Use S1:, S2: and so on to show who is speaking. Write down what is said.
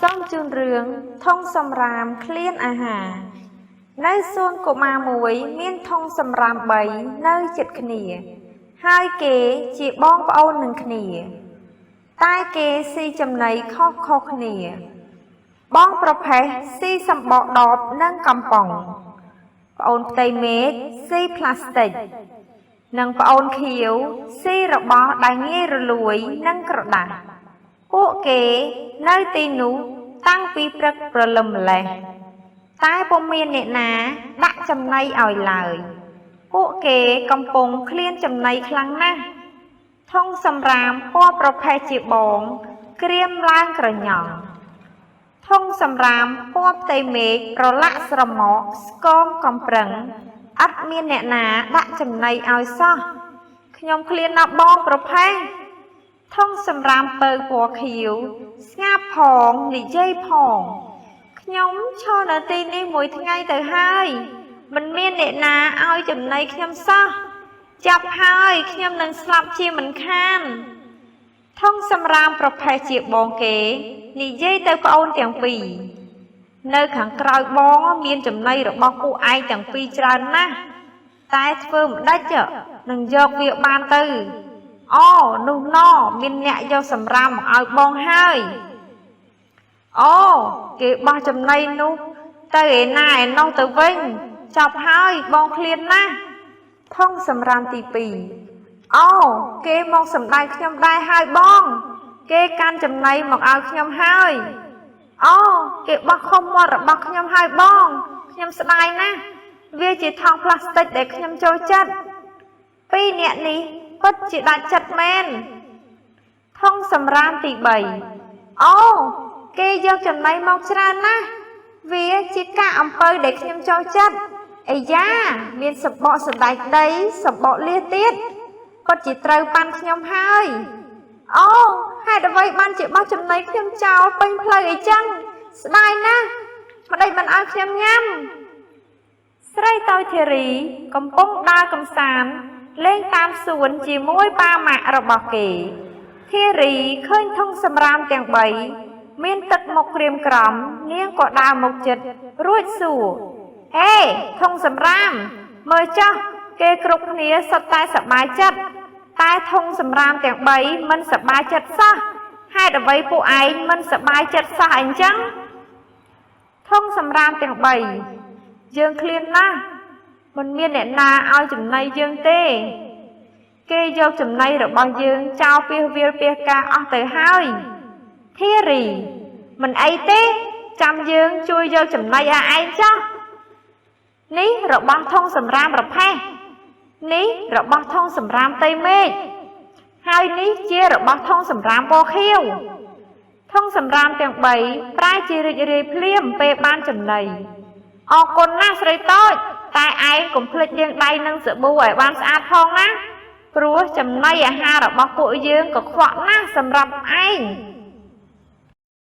S1: សូមជូនរឿងធុងសំរាមឃ្លានអាហារនៅសួនកុមារមួយមានធុងសំរាម3នៅជិតគ្នា ហើយគេជាបងប្អូននឹងគ្នា តែគេស៊ីចំណីខុសៗគ្នា បងប្រផេះស៊ីសំបកដបនិងកំប៉ុងប្អូនផ្ទៃមេឃស៊ីផ្លាស្ទិក និងប្អូនខៀវស៊ីរបស់ដែលងាយរលួយនិងក្រដាសពួកគេនៅទីនោះតាំងពីព្រឹកព្រលឹមម្ល៉េះតែពុំមានអ្នកណាដាក់ចំណីឲ្យឡើយ ពួកគេកំពុងឃ្លានចំណីខ្លាំងណាស់ធុងសំរាមពណ៌ប្រផេះជាបង ក្រៀមឡើងក្រញ៉ង់ធុងសំរាមពណ៌ផ្ទៃមេឃប្រឡាក់ស្រមកស្គមកំប្រឹងឥតមានអ្នកណាដាក់ចំណីឲ្យសោះខ្ញុំឃ្លានណាស់បងប្រផេះធុងសំរាមពៅពណ៌ខៀវស្ងាប់ផងនិយាយផងខ្ញុំឈរនៅទីនេះមួយថ្ងៃទៅហើយមិនមានអ្នកណាឲ្យចំណីខ្ញុំសោះចាប់ហើយខ្ញុំនឹងស្លាប់ជាមិនខានធុងសំរាមប្រផេះជាបងគេនិយាយទៅប្អូនទាំងពីរនៅខាងក្រោយបងមានចំណីរបស់ពួកឯងទាំងពីរច្រើនណាស់តែធ្វើមិនដេចនឹងយកវាបានទៅអូនោះណមានអ្នកយកសំរាមមកឲ្យបងហើយអូគេបោះចំណីនោះទៅឯណាឯណោះទៅវិញចប់ហើយបងឃ្លានណាស់ធុងសំរាមទី2អូគេមកសម្ដែងខ្ញុំដែរហើយបង គេកាន់ចំណីមកឲ្យខ្ញុំហើយអូគេបោះខុសមាត់របស់ខ្ញុំហើយបងខ្ញុំស្ដាយណាស់វាជាថង់ប្លាស្ទិកដែលខ្ញុំចូលចិត្តពីរអ្នកនេះពិតជាដាច់ចិត្តមែនធុងសំរាមទី3អូគេយកចំណីមកច្រើនណាស់វាជាកាកអំពៅដែលខ្ញុំចូលចិត្តអាយ៉ាមានសំបកសណ្ដែកដីសំបកលៀសទៀតពិតជាត្រូវប៉ាន់ខ្ញុំហើយអូហេតុអ្វីបានជាបោះចំណីខ្ញុំចោលពេញផ្លូវអីចឹងស្ដាយណាស់ម្ដេចមិនឲ្យខ្ញុំញ៉ាំស្រីតូចធារីកំពុងដើរកំសាន្តលេងតាមសួនជាមួយប៉ាម៉ាក់របស់គេធារីឃើញធុងសំរាមទាំង3មានទឹកមុខក្រៀមក្រំនាងក៏ដើរមកជិតរួចសួរហេធុងសំរាមមើលចុះគេគ្រប់គ្នាសុទ្ធតែសប្បាយចិត្តតែធុងសំរាមទាំង3មិនសប្បាយចិត្តសោះហេតុអ្វីពួកឯងមិនសប្បាយចិត្តសោះអញ្ចឹងធុងសំរាមទាំង3យើងឃ្លានណាស់មិនមានអ្នកណាឲ្យចំណីយើងទេ គេយកចំណីរបស់យើងចោលពាសវាលពាសកាអស់ទៅហើយធារីមិនអីទេចាំយើងជួយយកចំណីឲ្យឯងចុះនេះរបស់ធុងសំរាមប្រផេះនេះរបស់ធុងសំរាមផ្ទៃមេឃហើយនេះជារបស់ធុងសំរាមពណ៌ខៀវធុងសំរាមទាំង3ប្រែជារីករាយភ្លាមពេលបានចំណីអរគុណណាស់ស្រីតូចតែឯងកុំភ្លេចលាងដៃនឹងសាប៊ូឲ្យបានស្អាតផងណាព្រោះចំណីអាហាររបស់ពួកយើងក៏ខ្វក់ណាស់សម្រាប់ឯង